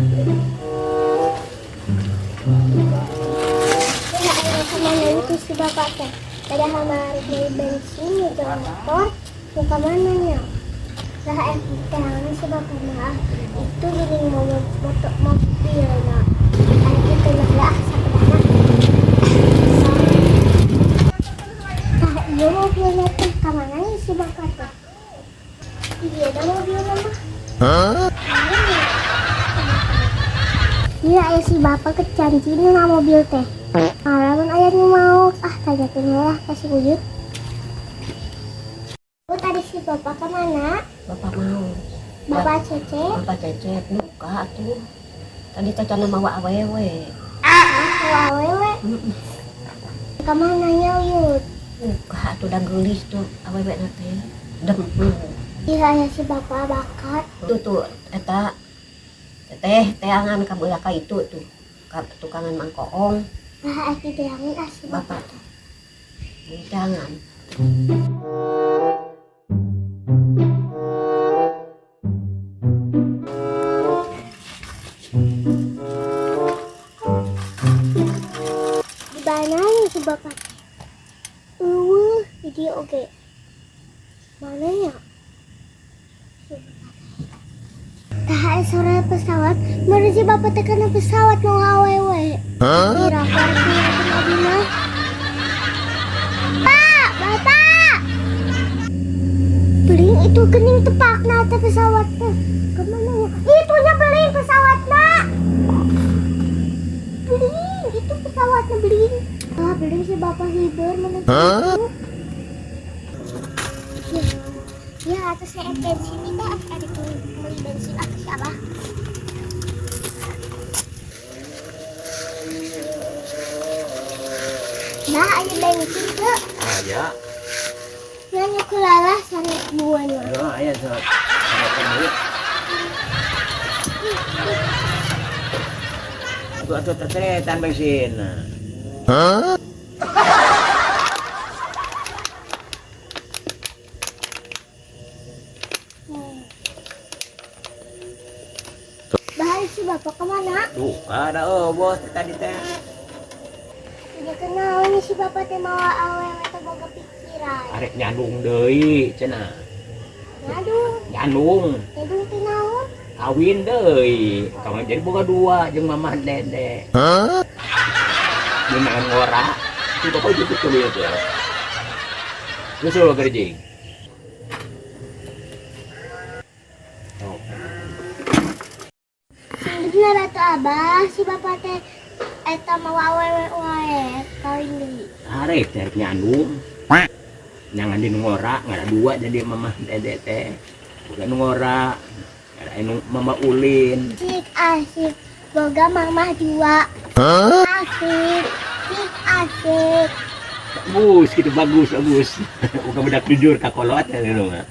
Ya, ayo kemana itu si bapak teh? Padahal mah harus beli bensin gitu motor. Mau kemana nya? Lah tangan si bapak mah itu gini mau motor mobil nah. Ayo kita lah sapedana. Nah, iya mobilnya teh kemana nih si bapak teh? Iya ada mobilnya mah. Iya, aya si bapak kecancin na mobil teh. Lamun aya nu mau ah tanyakeun lah ka si Uyut. Oh, tadi si bapak kemana? Bapak mau. Bapak Cece? Bapak Cecep buka tuh. Tadi teh cenah mawa awewe. Ah, awewe. Kemana nya Uyut? Buka tuh da geulis tuh awewe na teh. Dempu. Iya, aya si bapak bakat. Tuh tuh eta teteh teangan ka beula ka itu tuh. Ka tukangan Mang Koong. Lah, aki bilangin ah si bapak. Bapak tuh. Teangan. Di mana nih si bapak teh? Eueuh, di dieu oge. Mana nya? Si bapak teh. Tah aya sore pesawat, meureun si bapak teh kana pesawat mau awewe. Kira parkir abi mah. Pak, bapak. Beling itu gening tepakna teh pesawat teh. Kemana ya? Itunya beling pesawatna. Beling, itu pesawatnya beling. Ah, beling si bapak hiber mana itu. Ya, ya atau saya bensin ini ah, ada beli bensin ah siapa? Nah, ada bensin tuh. Aya. Nanya ke lala sana buahnya. Ya, aya sok. Tuh atuh teteh bensin. Bahaya si bapak kemana? Tuh, ada oh bos tadi teh. Tidak kenal nih si bapak teh mau awewe atau boga pikiran. Arek nyandung deui cenah. Nyadung, Nyandung, nyadung teh naon? Kawin deui. Kamu jadi boga dua jeung mamah dede. Jeung ngora. Tuh bapak gitu tuh ya tuh. Terus lo gerjing. Oh. Sing bener atuh abah si bapak teh eta mau awewe wae kawin deui. Arek teh arek nyandung. Nyangan di ngora, ngara dua jadi mamah dede teh. Bukan ngora. Ngara anu mama ulin. Cik asik boga mamah dua. Asik, cik asik. Bagus gitu, bagus, bagus. Bukan budak jujur kakolot ya gitu mah.